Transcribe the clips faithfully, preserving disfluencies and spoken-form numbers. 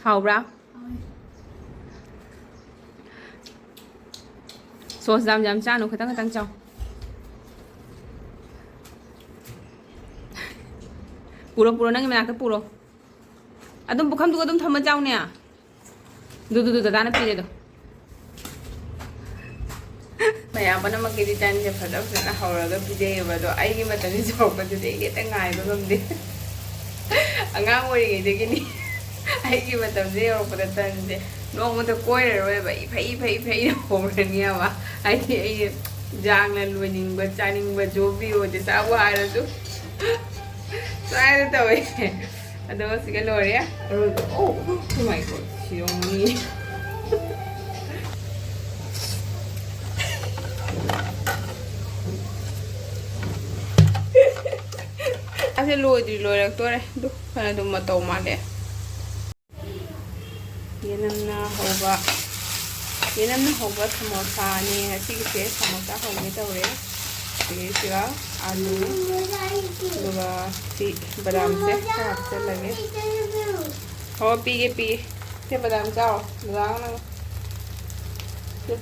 ꯍꯥꯎꯕ꯭ꯔꯥ? ꯁꯣꯁ ꯌꯥꯝ ꯌꯥꯝ ꯆꯥꯅꯨ, ꯈꯤꯇꯪ ꯈꯤꯇꯪ ꯆꯥꯎ꯫ ꯄꯨꯔꯣ, ꯄꯨꯔꯣ, ꯅꯪꯒꯤ ꯃꯅꯥꯛꯇ ꯄꯨꯔꯣ꯫ ꯑꯗꯨꯝ ꯄꯨꯈꯝꯗꯨꯒ ꯑꯗꯨꯝ ꯊꯝꯃ ꯆꯥꯎꯅꯦ꯫ ꯑꯗꯨ, ꯑꯗꯨ, ꯑꯗꯨ, ꯗꯗꯥꯅ ꯄꯤꯔꯦꯗꯣ꯫ ꯃꯌꯥꯝ ꯄꯨꯝꯅꯃꯛꯀꯤꯗꯤ ꯇꯟꯁꯦ ꯐꯖ ꯐꯖꯅ ꯍꯧꯔꯒ ꯄꯤꯖꯩꯌꯦꯕ, ꯑꯗꯣ ꯑꯩꯒꯤ ꯃꯇꯝꯁꯤ ꯌꯧꯔꯛꯄꯗꯨꯗꯤ ꯑꯩ ꯍꯦꯛꯇ ꯉꯥꯏꯕ ꯉꯝꯗꯦ꯫ ꯑꯉꯥꯡ ꯑꯣꯏꯔꯤꯉꯩꯗꯒꯤꯅꯤ ꯑꯩꯒꯤ ꯃꯇꯝꯁꯦ ꯌꯧꯔꯛꯄꯗ ꯇꯟꯁꯦ ꯅꯣꯡꯃꯇ ꯀꯣꯏꯔꯔꯣꯏꯕ, ꯏꯐꯩ, ꯏꯐꯩ, ꯏꯐꯩꯅ ꯍꯧꯔꯅꯤꯕ꯫ ꯍꯥꯏꯗꯤ ꯑꯩ ꯖꯥꯡꯅ ꯂꯣꯏꯅꯤꯡꯕ, ꯆꯥꯅꯤꯡꯕ, ꯖꯣꯕꯤꯌꯣꯗꯤ ꯆꯥꯕ ꯍꯥꯏꯔꯁꯨ ꯁꯨꯃꯥꯏꯅ ꯇꯧꯋꯦ꯫ ꯑꯗꯣ ꯁꯤꯒ ꯂꯣꯏꯔꯦ꯫ ꯑꯔꯣꯏꯕ꯫ Oh, oh my God, ꯁꯤ ꯌꯦꯡꯉꯨꯅꯦ꯫ ꯑꯁꯦ ꯂꯣꯏꯗ꯭ꯔꯤ, ꯂꯣꯏꯔꯛꯇꯣꯔꯦ꯫ ꯑꯗꯨ ꯐꯅ ꯑꯗꯨꯝ ꯃꯇꯧ ꯃꯥꯜꯂꯦ꯫ ꯌꯦꯅꯝꯅ ꯍꯧꯕ, ꯌꯦꯅꯝꯅ ꯍꯧꯕ ꯁꯃꯣꯁꯥꯅꯤ꯫ ꯉꯁꯤꯒꯤꯁꯦ ꯁꯃꯣꯁꯥ ꯍꯧꯒꯦ ꯇꯧꯔꯦ꯫ ꯁꯤꯒ ꯑꯂꯨ, ꯑꯗꯨꯒ ꯁꯤ ꯕꯗꯥꯝꯁꯦ ꯈꯔ ꯍꯥꯞꯆꯤꯜꯂꯒꯦ꯫ ꯍꯣ, ꯄꯤꯒꯦ, ꯄꯤꯒꯦ꯫ ꯁꯦ, ꯕꯗꯥꯝ ꯆꯥꯎ꯫ ꯗꯗꯥ ꯅꯪ꯫ ꯁꯦ꯫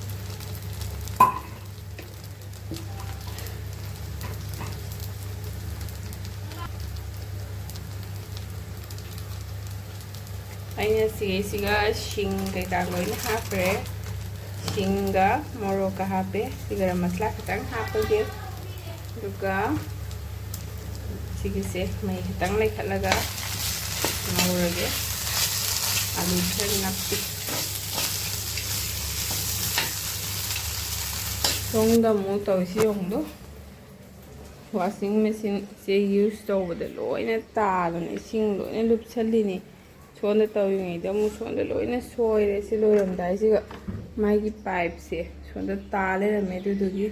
ꯑꯩꯅ ꯁꯤꯒꯤꯁꯤꯒ ꯁꯤꯡ ꯀꯩꯀꯥ ꯂꯣꯏꯅ ꯍꯥꯞꯈ꯭ꯔꯦ꯫ ꯁꯤꯡꯒ ꯃꯣꯔꯣꯛꯀ ꯍꯥꯞꯄꯦ꯫ ꯁꯤ ꯒꯔꯝ ꯃꯁꯂꯥ ꯈꯤꯇꯪ ꯍꯥꯞꯄꯒꯦ꯫ ꯑꯗꯨꯒ ꯁꯤꯒꯤꯁꯦ ꯃꯩ ꯈꯤꯇꯪ ꯂꯩꯈꯠꯂꯒ ꯉꯧꯔꯒꯦ꯫ ꯑꯂꯨ ꯈꯔ ꯅꯞꯄꯤ꯫ ꯁꯣꯝꯗ ꯑꯃꯨꯛ ꯇꯧꯔꯤꯁꯤ ꯌꯦꯡꯉꯨꯗꯣ꯫ Washing machineꯁꯦ use ꯇꯧꯕꯗ ꯂꯣꯏꯅ ꯇꯥꯗꯅ ꯏꯁꯤꯡ ꯂꯣꯏꯅ ꯂꯨꯞꯁꯜꯂꯤꯅꯤ꯫ ꯁꯣꯝꯗ ꯇꯧꯔꯤꯉꯩꯗ ꯑꯃꯨꯛ ꯁꯣꯝꯗ ꯂꯣꯏꯅ ꯁꯣꯏꯔꯦ꯫ ꯁꯤ ꯂꯣꯏꯔꯝꯗꯥꯏꯁꯤꯒ ꯃꯥꯒꯤ pipeꯁꯦ ꯁꯣꯝꯗ ꯇꯥ ꯂꯩꯔꯝꯃꯦ꯫ ꯑꯗꯨꯗꯨꯒꯤ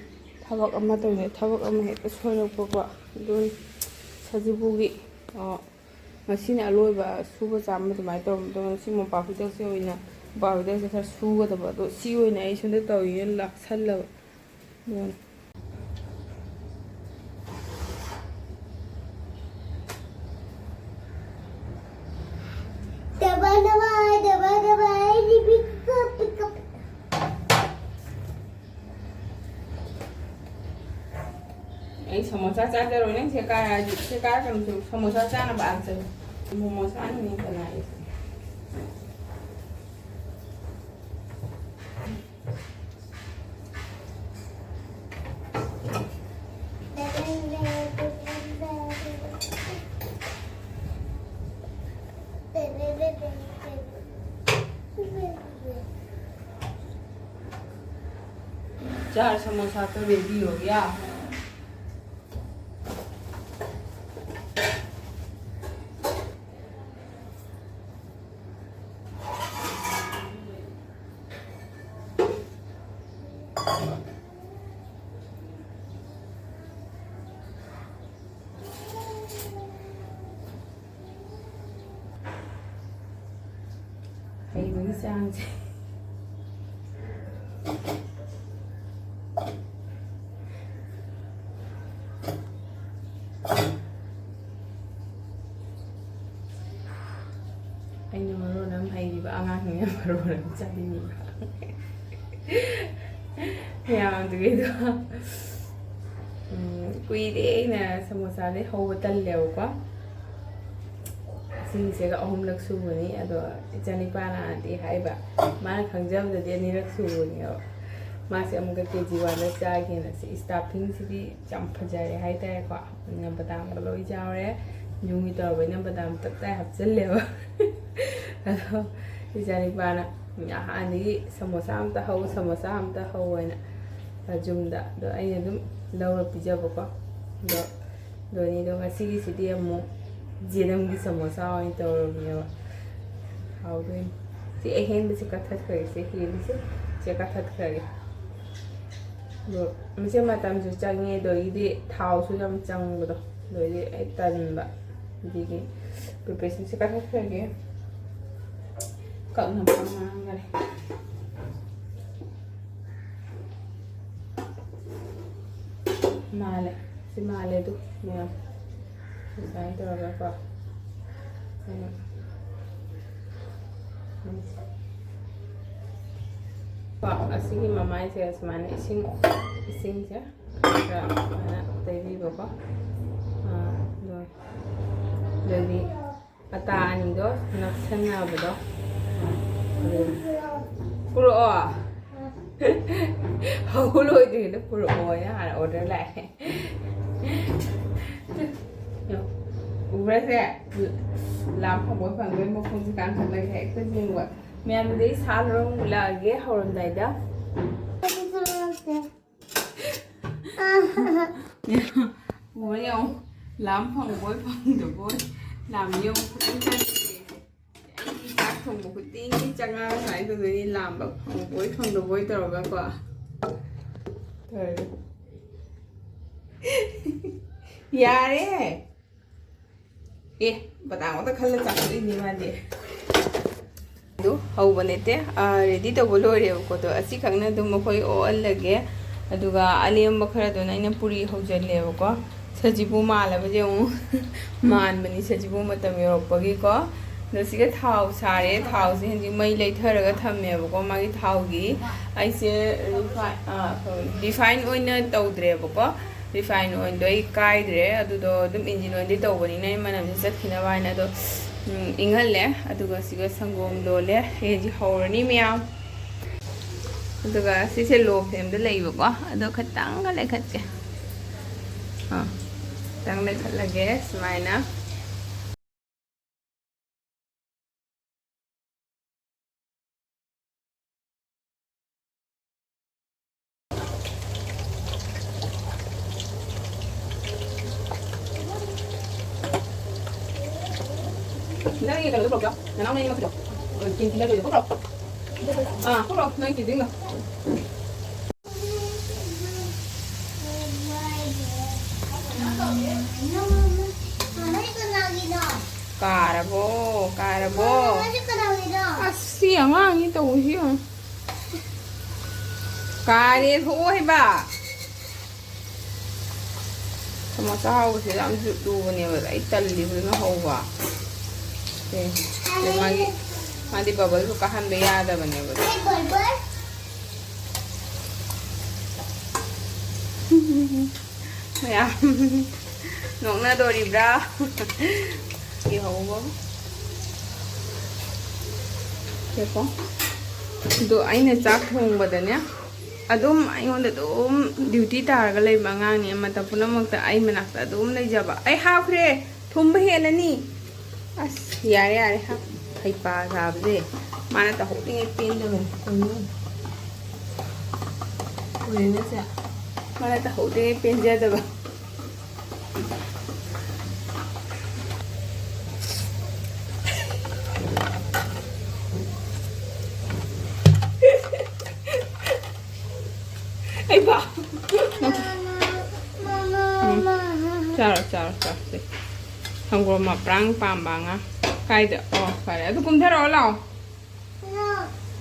ꯊꯕꯛ ꯑꯃ ꯇꯧꯔꯤꯉꯩ ꯊꯕꯛ ꯑꯃ ꯍꯦꯛꯇ ꯁꯣꯏꯔꯛꯄꯀꯣ꯫ ꯑꯗꯨꯅ ꯁꯖꯤꯕꯨꯒꯤ, ꯑ, ꯉꯁꯤꯅ ꯑꯂꯣꯏꯕ ꯁꯨꯕ ꯆꯥꯝꯕ ꯑꯗꯨꯃꯥꯏꯅ ꯇꯧꯔꯝꯕꯗꯣ, ꯉꯁꯤ ꯃꯣꯝꯄꯥꯛ ꯐꯤꯗꯛꯁꯦ ꯑꯣꯏꯅ, ꯃꯣꯝꯄꯥꯛ ꯐꯤꯗꯛꯁꯦ ꯈꯔ ꯁꯨꯒꯗꯕ, ꯑꯗꯣ ꯁꯤ ꯑꯣꯏꯅ ꯑꯩ ꯁꯣꯝꯗ ꯇꯧꯔꯤꯉꯩ ꯂꯥꯛꯁꯜꯂꯕ꯫ ꯑꯗꯨꯅ꯫ ꯁꯃꯣꯁꯥ ꯆꯥꯖꯔꯣꯏ꯫ ꯅꯪ ꯁꯦ ꯀꯥꯔꯛꯑꯗꯤ, ꯁꯦ ꯀꯥꯔꯛꯀꯅꯨ, ꯁꯦ ꯁꯃꯣꯁꯥ ꯆꯥꯅꯕ ꯑꯥ ꯆꯠꯂꯨ꯫ ꯃꯣꯃꯣ ꯆꯥꯅꯤꯅꯦ ꯀꯅꯥꯒꯤ? चार समोसा तो रेडी हो गया। ꯍꯩꯕꯒꯤ ꯆꯥꯡꯁꯦ꯫ ꯑꯩꯅ ꯃꯔꯣꯟ ꯑꯃ ꯍꯩꯔꯤꯕ, ꯑꯉꯥꯡꯁꯤꯡꯅ ꯃꯔꯣꯟ ꯑꯃ ꯆꯥꯅꯤꯡꯉꯤꯕ꯫ ꯃꯌꯥꯝꯗꯨꯒꯤꯗꯣ꯫ ꯎꯝ, ꯀꯨꯏꯔꯦ ꯑꯩꯅ ꯁꯃꯣꯁꯥꯗꯤ ꯍꯧꯕ ꯇꯜꯂꯦꯕꯀꯣ꯫ ꯁꯤꯒꯤꯁꯤꯒ ꯑꯍꯨꯝꯂꯛ ꯁꯨꯕꯅꯤ꯫ ꯑꯗꯣ ꯏꯆꯥꯅꯤꯄꯥꯅꯗꯤ ꯍꯥꯏꯕ, ꯃꯥꯅ ꯈꯪꯖꯕꯗꯗꯤ ꯑꯅꯤꯔꯛ ꯁꯨꯕꯅꯦꯕ꯫ ꯃꯥꯁꯦ ꯑꯃꯨꯛꯀ ꯀꯦ ꯖꯤ ꯋꯥꯟꯗ ꯆꯥꯒꯦꯅ꯫ ꯁꯤ ꯁ꯭ꯇꯥꯐꯤꯡꯁꯤꯗꯤ ꯌꯥꯝ ꯐꯖꯔꯦ ꯍꯥꯏꯇꯥꯔꯦꯀꯣ꯫ ꯕꯗꯥꯝꯒ ꯂꯣꯏ ꯌꯥꯎꯔꯦ꯫ ꯌꯨꯝꯒꯤ ꯇꯧꯔꯕꯅꯤꯅ ꯕꯗꯥꯝ ꯇꯞ ꯇꯥꯏ ꯍꯥꯞꯆꯤꯜꯂꯦꯕ꯫ ꯑꯗꯣ ꯏꯆꯥꯅꯤꯄꯥꯅ ꯍꯥꯟꯅꯗꯒꯤ "ꯁꯃꯣꯁꯥ ꯑꯝꯇ ꯍꯧ, ꯁꯃꯣꯁꯥ ꯑꯝꯇ ꯍꯧ" ꯍꯥꯏꯅ ꯌꯨꯝꯗ꯫ ꯑꯗꯣ ꯑꯩꯅ ꯑꯗꯨꯝ ꯂꯧꯔ ꯄꯤꯖꯕꯀꯣ꯫ ꯑꯗꯣ ꯗꯣꯅꯤꯗꯣ ꯉꯁꯤꯒꯤꯁꯤꯗꯤ ꯑꯃꯨꯛ ꯖꯦꯅꯝꯒꯤ ꯁꯃꯣꯁꯥ ꯑꯣꯏꯅ ꯇꯧꯔꯕꯅꯦꯕ꯫ ꯍꯥꯎꯗꯣꯏꯅꯤ꯫ ꯁꯤ ꯑꯍꯦꯟꯕꯁꯦ ꯀꯛꯊꯠꯈ꯭ꯔꯒꯦ, ꯁꯤ ꯍꯦꯜꯂꯤꯁꯦ꯫ ꯁꯦ ꯀꯛꯊꯠꯈ꯭ꯔꯒꯦ꯫ ꯑꯗꯣ ꯃꯁꯤ ꯃꯇꯝꯁꯨ ꯆꯪꯉꯦ, ꯑꯗꯒꯤꯗꯤ ꯊꯥꯎꯁꯨ ꯌꯥꯝ ꯆꯪꯕꯗꯣ, ꯑꯗꯒꯤ ꯑꯩ ꯇꯟꯕ꯫ ꯑꯗꯒꯤ ꯄ꯭ꯔꯤꯄꯦꯔꯦꯁꯟꯁꯦ ꯀꯛꯊꯠꯈ꯭ꯔꯒꯦ꯫ ꯀꯛꯅꯕ ꯉꯥꯡꯈꯔꯦ꯫ ꯃꯥꯜꯂꯦ꯫ ꯁꯤ ꯃꯥꯜꯂꯦ ꯑꯗꯨ ꯃꯌꯥꯝ꯫ ꯑꯗꯨꯃꯥꯏꯅ ꯇꯧꯔꯒꯀꯣ꯫ ꯑꯩꯅ ꯀꯣ, ꯑꯁꯤꯒꯤ ꯃꯃꯥꯏꯁꯦ ꯁꯨꯃꯥꯏꯅ ꯏꯁꯤꯡ, ꯏꯁꯤꯡꯁꯦ ꯈꯔ ꯁꯨꯃꯥꯏꯅ ꯇꯩꯕꯤꯕꯀꯣ꯫ ꯑꯥ, ꯂꯣꯏ-, ꯑꯗꯨꯗꯤ ꯑꯇꯥ ꯑꯅꯤꯗꯣ ꯅꯞꯁꯟꯅꯕꯗꯣ ꯑꯗꯨ ꯄꯨꯔꯛꯑꯣ꯫ ꯍꯧ ꯂꯣꯏꯗ꯭ꯔꯤꯉꯩꯗ ꯄꯨꯔꯛꯑꯣꯅ ꯍꯥꯟꯅ order ꯂꯥꯛꯑꯦ꯫ ꯎꯕ꯭ꯔꯁꯦ? ꯂꯥꯝ ꯐꯪꯕꯣꯏ ꯐꯪꯗꯣꯏ ꯃꯈꯣꯡꯁꯦ ꯀꯥꯡꯈꯠꯂꯒ ꯍꯦꯛꯇ ꯌꯦꯡꯕ꯫ ꯃꯌꯥꯝꯗꯒꯤ ꯁꯥ ꯂꯧꯔ ꯂꯥꯛꯑꯒꯦ ꯍꯧꯔꯝꯗꯥꯏꯗ꯫ ꯎꯕ꯭ꯔꯥ ꯌꯦꯡꯉꯨ꯫ ꯂꯥꯝ ꯐꯪꯕꯣꯏ ꯐꯪꯗꯕꯣꯏ꯫ ꯂꯥꯝ ꯌꯦꯡꯉꯨ ꯈꯤꯇꯪ ꯆꯪꯉꯦ꯫ ꯑꯩꯗꯤ ꯆꯥꯛ ꯊꯣꯡꯕ ꯈꯨꯗꯤꯡꯒꯤ ꯆꯉꯥꯡ ꯁꯨꯃꯥꯏꯅ ꯇꯧꯗꯣꯏꯅꯤ, ꯂꯥꯝꯕ ꯐꯪꯕꯣꯏ ꯐꯪꯗꯕꯣꯏ ꯇꯧꯔꯒꯀꯣ꯫ ꯇꯧꯔꯦ꯫ ꯌꯥꯔꯦ꯫ ꯑꯦ, ꯕꯗꯥꯝ ꯑꯃꯇ ꯈꯜꯂ ꯆꯥꯊꯣꯛꯏꯅꯦ ꯃꯥꯗꯤ꯫ ꯑꯗꯨ ꯍꯧꯕ ꯅꯠꯇꯦ, ꯑꯥ, ready ꯇꯧꯕ ꯂꯣꯏꯔꯦꯕꯀꯣ꯫ ꯑꯗꯣ ꯑꯁꯤꯈꯛꯅ ꯑꯗꯨꯝ ꯑꯩꯈꯣꯏ ꯑꯣꯛꯍꯜꯂꯒꯦ꯫ ꯑꯗꯨꯒ ꯑꯂꯦꯝꯕ ꯈꯔꯗꯨꯅ ꯑꯩꯅ ꯄꯨꯔꯤ ꯍꯧꯖꯤꯜꯂꯦꯕꯀꯣ꯫ ꯁꯖꯤꯕꯨ ꯃꯥꯜꯂꯕꯗꯤ ꯑꯃꯨꯛ ꯃꯥꯟꯕꯅꯤ, ꯁꯖꯤꯕꯨ ꯃꯇꯝ ꯌꯧꯔꯛꯄꯒꯤꯀꯣ꯫ ꯑꯗꯣ ꯁꯤꯒ ꯊꯥꯎ ꯁꯥꯔꯦ꯫ ꯊꯥꯎꯁꯦ ꯍꯧꯖꯤꯛ ꯃꯩ ꯂꯩꯊꯔꯒ ꯊꯝꯃꯦꯕꯀꯣ꯫ ꯃꯥꯒꯤ ꯊꯥꯎꯒꯤ ꯑꯩꯁꯦ refine, ꯑꯥ, refine ꯑꯣꯏꯅ ꯇꯧꯗ꯭ꯔꯦꯕꯀꯣ꯫ Refine oilꯗꯣ ꯑꯩ ꯀꯥꯏꯗ꯭ꯔꯦ꯫ ꯑꯗꯨꯗꯣ ꯑꯗꯨꯝ engine oilꯗꯤ ꯇꯧꯕꯅꯤꯅ ꯑꯩ ꯃꯅꯝꯁꯦ ꯆꯠꯈꯤꯅꯕ ꯍꯥꯏꯅ꯫ ꯑꯗꯣ, ꯎꯝ, ꯏꯪꯍꯜꯂꯦ꯫ ꯑꯗꯨꯒ ꯁꯤꯒ ꯁꯪꯒꯣꯝ ꯂꯣꯜꯂꯦ꯫ ꯑꯩ ꯍꯧꯖꯤꯛ ꯍꯧꯔꯅꯤ ꯃꯌꯥꯝ꯫ ꯑꯗꯨꯒ ꯁꯤꯁꯦ low flameꯗ ꯂꯩꯕꯀꯣ꯫ ꯑꯗꯣ ꯈꯤꯇꯪꯒ ꯂꯩꯈꯠꯀꯦ꯫ ꯑꯥ, ꯈꯤꯇꯪ ꯂꯩꯈꯠꯂꯒꯦ ꯁꯨꯃꯥꯏꯅ꯫ ꯅꯪꯒꯤ ꯀꯩꯅꯣꯗꯣ ꯄꯨꯔꯛꯄ꯭ꯔꯣ? ꯅꯅꯥꯎ ꯅꯣꯏꯅꯤ ꯃꯈꯨꯠꯇꯣ? ꯀꯦꯟꯇꯤꯟꯗ ꯂꯣꯏꯗꯣ ꯄꯨꯔꯛꯄ꯭ꯔꯣ? ꯑꯥ, ꯄꯨꯔꯛꯑꯣ, ꯅꯣꯏ ꯀꯦꯟꯇꯤꯟꯗꯣ꯫ ꯀꯥꯔꯕꯣ? ꯀꯥꯔꯕꯣ? ꯑꯁ, ꯁꯤ ꯑꯉꯥꯡꯅꯤ ꯇꯧꯔꯤꯁꯤ ꯌꯦꯡꯉꯨ꯫ ꯀꯥꯔꯦ, ꯊꯣꯛꯑꯣ ꯍꯥꯏꯕ꯫ ꯁꯃꯣꯁꯥ ꯍꯧꯕꯁꯦ ꯌꯥꯝ ꯖꯨꯠ ꯂꯨꯕꯅꯦꯕ, ꯑꯩ ꯇꯜꯂꯤꯕꯅ ꯍꯧꯕ꯫ ꯁꯦ, ꯁꯦ ꯃꯥꯒꯤ, ꯃꯥꯗꯤ bubble ꯁꯨ ꯀꯥꯍꯟꯕ ꯌꯥꯗꯕꯅꯦꯕ꯫ ꯃꯌꯥꯝ ꯅꯣꯛꯅꯗꯣꯔꯤꯕ꯭ꯔꯥ? ꯌꯦꯡꯍꯧꯕ꯫ ꯌꯦꯡꯀꯣ꯫ ꯑꯗꯣ ꯑꯩꯅ ꯆꯥꯛ ꯊꯣꯡꯕꯗꯅꯦ, ꯑꯗꯨꯝ ꯑꯩꯉꯣꯟꯗ ꯑꯗꯨꯝ ꯗ꯭ꯌꯨꯇꯤ ꯇꯥꯔꯒ ꯂꯩꯕ ꯑꯉꯥꯡꯅꯤ꯫ ꯃꯇꯝ ꯄꯨꯝꯅꯃꯛꯇ ꯑꯩ ꯃꯅꯥꯛꯇ ꯑꯗꯨꯝ ꯂꯩꯖꯕ꯫ ꯑꯩ ꯍꯥꯞꯈ꯭ꯔꯦ, ꯊꯨꯝꯕ ꯍꯦꯜꯂꯅꯤ꯫ ꯑꯁ, ꯌꯥꯔꯦ, ꯌꯥꯔꯦ, ꯍꯥꯞ꯫ ꯍꯩꯄꯥ ꯁꯥꯕꯁꯦ꯫ ꯃꯥꯅ ꯇꯧꯍꯧꯗ꯭ꯔꯤꯉꯩ ꯄꯦꯟꯗꯕꯅꯦ꯫ ꯀꯩꯅꯣ? ꯀꯩꯅꯣ ꯁꯦ? ꯃꯥꯅ ꯇꯧꯍꯧꯗ꯭ꯔꯤꯉꯩ ꯄꯦꯟꯖꯗꯕ꯫ ꯑꯩ ꯕꯥ꯫ ꯎꯝ꯫ ꯆꯥꯔꯣ, ꯆꯥꯔꯣ, ꯆꯥꯔꯣ, ꯁꯦ꯫ ꯁꯪꯒꯣꯝ ꯃꯄ꯭ꯔꯥꯡ ꯄꯥꯝꯕ ꯑꯉꯥꯡ꯫ ꯀꯥꯏꯗ? ꯑꯣ, ꯐꯔꯦ꯫ ꯑꯗꯨ ꯀꯨꯝꯊꯔꯛꯑꯣ ꯂꯥꯛꯑꯣ꯫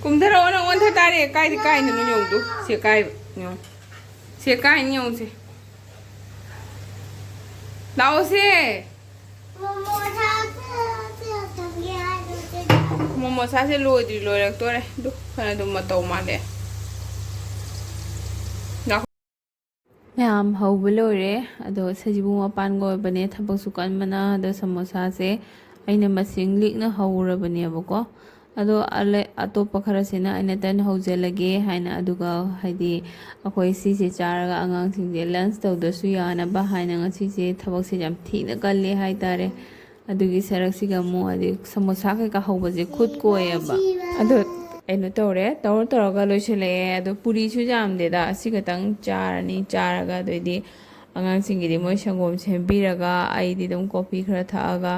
ꯀꯨꯝꯊꯔꯛꯑꯣ, ꯅꯪ ꯑꯣꯟꯊ ꯇꯥꯔꯦ꯫ ꯀꯥꯏꯗ ꯀꯥꯏꯅꯣ ꯅꯪ ꯌꯦꯡꯉꯨꯗꯨ? ꯁꯦ ꯀꯥꯏ ꯌꯦꯡꯉꯨ꯫ ꯁꯦ ꯀꯥꯏꯅꯣ ꯌꯦꯡꯉꯨꯁꯦ꯫ ꯂꯥꯛꯑꯣꯁꯦ꯫ ꯃꯣꯃꯣ ꯆꯥꯁꯦ, ꯆꯥꯁꯦ ꯊꯝꯒꯦ ꯍꯥꯏꯗꯨꯗꯤ꯫ ꯃꯣꯃꯣ ꯆꯥꯁꯦ ꯂꯣꯏꯗ꯭ꯔꯤ, ꯂꯣꯏꯔꯛꯇꯣꯔꯦ꯫ ꯑꯗꯨ ꯐꯅ ꯑꯗꯨꯝ ꯃꯇꯧ ꯃꯥꯜꯂꯦ꯫ ꯃꯌꯥꯝ ꯍꯧꯕ ꯂꯣꯏꯔꯦ꯫ ꯑꯗꯣ ꯁꯖꯤꯕꯨ ꯃꯄꯥꯟꯒ ꯑꯣꯏꯕꯅꯦ, ꯊꯕꯛꯁꯨ ꯀꯟꯕꯅ꯫ ꯑꯗꯣ ꯁꯃꯣꯁꯥꯁꯦ ꯑꯩꯅ ꯃꯁꯤꯡ ꯂꯤꯛꯅ ꯍꯧꯔꯕꯅꯦꯕꯀꯣ꯫ ꯑꯗꯣ ꯑꯂꯦ-, ꯑꯇꯣꯞꯄ ꯈꯔꯁꯤꯅ ꯑꯩꯅ ꯇꯟ ꯍꯧꯖꯤꯜꯂꯒꯦ ꯍꯥꯏꯅ, ꯑꯗꯨꯒ ꯍꯥꯏꯗꯤ ꯑꯩꯈꯣꯏ ꯁꯤꯁꯦ ꯆꯥꯔꯒ ꯑꯉꯥꯡꯁꯤꯡꯁꯦ ꯂꯟꯁ ꯇꯧꯗ꯭ꯔꯁꯨ ꯌꯥꯅꯕ ꯍꯥꯏꯅ ꯉꯁꯤꯁꯦ ꯊꯕꯛꯁꯦ ꯌꯥꯝ ꯊꯤꯅ ꯀꯜꯂꯦ ꯍꯥꯏꯇꯥꯔꯦ꯫ ꯑꯗꯨꯒꯤ ꯁꯔꯨꯛꯁꯤꯒ ꯑꯃꯨꯛ ꯍꯥꯏꯗꯤ ꯁꯃꯣꯁꯥ ꯀꯩꯀꯥ ꯍꯧꯕꯁꯦ ꯈꯨꯠ ꯀꯣꯏꯌꯦꯕ꯫ ꯑꯗꯣ ꯀꯩꯅꯣ ꯇꯧꯔꯦ, ꯇꯧꯔ ꯇꯧꯔꯒ ꯂꯣꯏꯁꯤꯜꯂꯛꯑꯦ꯫ ꯑꯗꯣ ꯄꯨꯔꯤꯁꯨ ꯌꯥꯝꯗꯦꯗ, ꯑꯁꯤ ꯈꯛꯇꯪ ꯆꯥꯔꯅꯤ꯫ ꯆꯥꯔꯒ ꯑꯗꯩꯗꯤ ꯑꯉꯥꯡꯁꯤꯡꯒꯤꯗꯤ ꯃꯣꯏ ꯁꯪꯒꯣꯝ ꯁꯦꯝꯕꯤꯔꯒ ꯑꯩꯗꯤ ꯑꯗꯨꯝ ꯀꯣꯐꯤ ꯈꯔ ꯊꯛꯑꯒ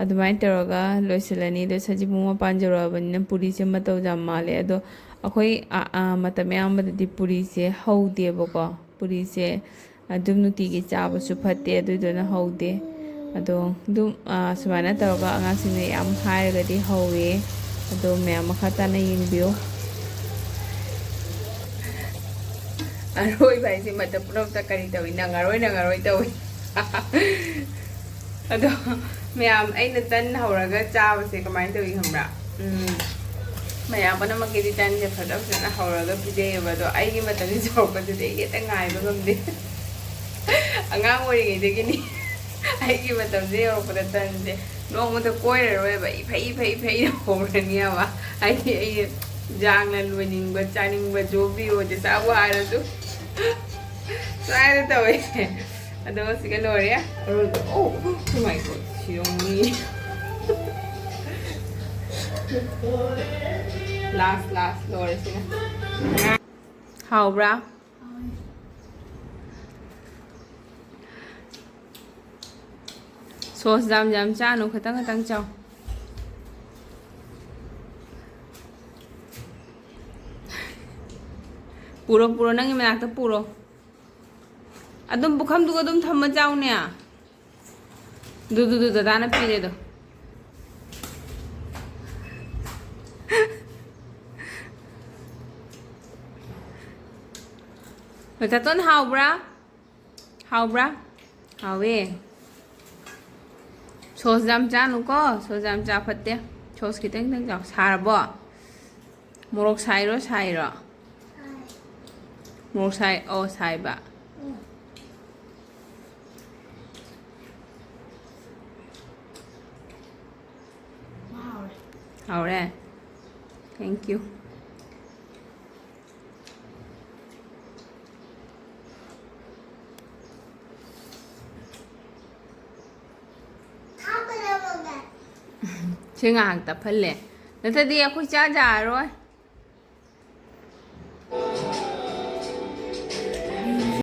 ꯑꯗꯨꯃꯥꯏꯅ ꯇꯧꯔꯒ ꯂꯣꯏꯁꯤꯜꯂꯅꯤ꯫ ꯑꯗꯣ ꯁꯖꯤꯕꯨ ꯃꯄꯥꯟ ꯌꯧꯔꯛꯑꯕꯅꯤꯅ ꯄꯨꯔꯤꯁꯦ ꯃꯇꯧ ꯌꯥꯝ ꯃꯥꯜꯂꯦ꯫ ꯑꯗꯣ ꯑꯩꯈꯣꯏ, ꯑ, ꯑ, ꯃꯇꯝ ꯑꯌꯥꯝꯕꯗꯗꯤ ꯄꯨꯔꯤꯁꯦ ꯍꯧꯗꯦꯕꯀꯣ꯫ ꯄꯨꯔꯤꯁꯦ ꯑꯗꯨꯝ ꯅꯨꯡꯇꯤꯒꯤ ꯆꯥꯕꯁꯨ ꯐꯠꯇꯦ, ꯑꯗꯨꯗꯨꯅ ꯍꯧꯗꯦ꯫ ꯑꯗꯣ ꯑꯗꯨꯝ, ꯑ, ꯁꯨꯃꯥꯏꯅ ꯇꯧꯔꯒ ꯑꯉꯥꯡꯁꯤꯡꯅ ꯌꯥꯝ ꯍꯥꯏꯔꯒꯗꯤ ꯍꯧꯋꯦ꯫ ꯑꯗꯣ ꯃꯌꯥꯝ ꯃꯈꯥ ꯇꯥꯅ ꯌꯦꯡꯕꯤꯌꯨ꯫ ꯑꯔꯣꯏꯕ ꯍꯥꯏꯁꯦ ꯃꯇꯝ ꯄꯨꯝꯅꯃꯛꯇ ꯀꯔꯤ ꯇꯧꯏ? ꯅꯪꯉꯔꯣꯏ, ꯅꯪꯉꯔꯣꯏ ꯇꯧꯏ꯫ ꯑꯗꯣ ꯃꯌꯥꯝ, ꯑꯩꯅ ꯇꯟ ꯍꯧꯔꯒ ꯆꯥꯕꯁꯦ ꯀꯃꯥꯏꯅ ꯇꯧꯏ ꯈꯪꯕ꯭ꯔꯥ? ꯎꯝ, ꯃꯌꯥꯝ ꯄꯨꯝꯅꯃꯛꯀꯤꯗꯤ ꯇꯟꯁꯦ ꯐꯖ ꯐꯖꯅ ꯍꯧꯔꯒ ꯄꯤꯖꯩꯌꯦꯕ, ꯑꯗꯣ ꯑꯩꯒꯤ ꯃꯇꯝꯁꯦ ꯌꯧꯔꯛꯄꯗꯨꯗꯤ ꯑꯩ ꯍꯦꯛꯇ ꯉꯥꯏꯕ ꯉꯝꯗꯦ꯫ ꯑꯉꯥꯡ ꯑꯣꯏꯔꯤꯉꯩꯗꯒꯤꯅꯤ ꯑꯩꯒꯤ ꯃꯇꯝꯁꯦ ꯌꯧꯔꯛꯄꯗ ꯇꯟꯁꯦ ꯅꯣꯡꯃꯗ ꯀꯣꯏꯔꯔꯣꯏꯕ, ꯏꯐꯩ ꯏꯐꯩ ꯏꯐꯩꯅ ꯍꯧꯔꯅꯤꯕ꯫ ꯍꯥꯏꯗꯤ ꯑꯩ ꯖꯥꯡꯅ ꯂꯣꯏꯅꯤꯡꯕ, ꯆꯥꯅꯤꯡꯕ, ꯖꯣꯕꯤꯌꯣꯁꯦ ꯆꯥꯕ ꯍꯥꯏꯔꯁꯨ ꯁꯨꯃꯥꯏꯅ ꯇꯧꯋꯦ꯫ ꯑꯗꯣ ꯁꯤꯒ ꯂꯣꯏꯔꯦ꯫ ꯑꯔꯣꯏꯕ꯫ Oh, oh my God, ꯁꯤ ꯌꯦꯡꯉꯨꯅꯦ꯫ Last, last ꯂꯣꯏꯔꯦ ꯁꯤꯅ꯫ ꯍꯥꯎꯕ꯭ꯔꯥ? ꯁꯣꯁ ꯌꯥꯝ ꯌꯥꯝ ꯆꯥꯅꯨ, ꯈꯤꯇꯪ ꯈꯤꯇꯪ ꯆꯥꯎ꯫ ꯄꯨꯔꯣ, ꯄꯨꯔꯣ, ꯅꯪꯒꯤ ꯃꯅꯥꯛꯇ ꯄꯨꯔꯣ꯫ ꯑꯗꯨꯝ ꯄꯨꯈꯝꯗꯨꯒ ꯑꯗꯨꯝ ꯊꯝꯃ ꯆꯥꯎꯅꯦ꯫ ꯗꯨ, ꯗꯨ, ꯗꯨ, ꯗꯗꯥꯅ ꯄꯤꯔꯦꯗꯣ꯫ ꯃꯦꯊꯥꯇꯣꯟ ꯍꯥꯎꯕ꯭ꯔꯥ? ꯍꯥꯎꯕ꯭ꯔꯥ? ꯍꯥꯎꯋꯦ꯫ ꯁꯣꯁ ꯌꯥꯝ ꯆꯥꯅꯨꯀꯣ, ꯁꯣꯁ ꯌꯥꯝ ꯆꯥ ꯐꯠꯇꯦ꯫ ꯁꯣꯁ ꯈꯤꯇꯪ ꯈꯤꯇꯪ ꯆꯥꯎ꯫ ꯁꯥꯔꯕꯣ? ꯃꯣꯔꯣꯛ ꯁꯥꯏꯔꯣ, ꯁꯥꯏꯔꯣ? ꯃꯣꯔꯣꯛ ꯁꯥꯏ, ꯑꯣ, ꯁꯥꯏꯕ꯫ ꯍꯥꯎꯔꯦ꯫ Thank you꯫ ꯁꯤ ꯉꯥꯏꯍꯥꯛ ꯇꯞꯍꯜꯂꯦ, ꯅꯠꯇ꯭ꯔꯗꯤ ꯑꯩꯈꯣꯏ ꯆꯥ ꯌꯥꯔꯔꯣꯏ꯫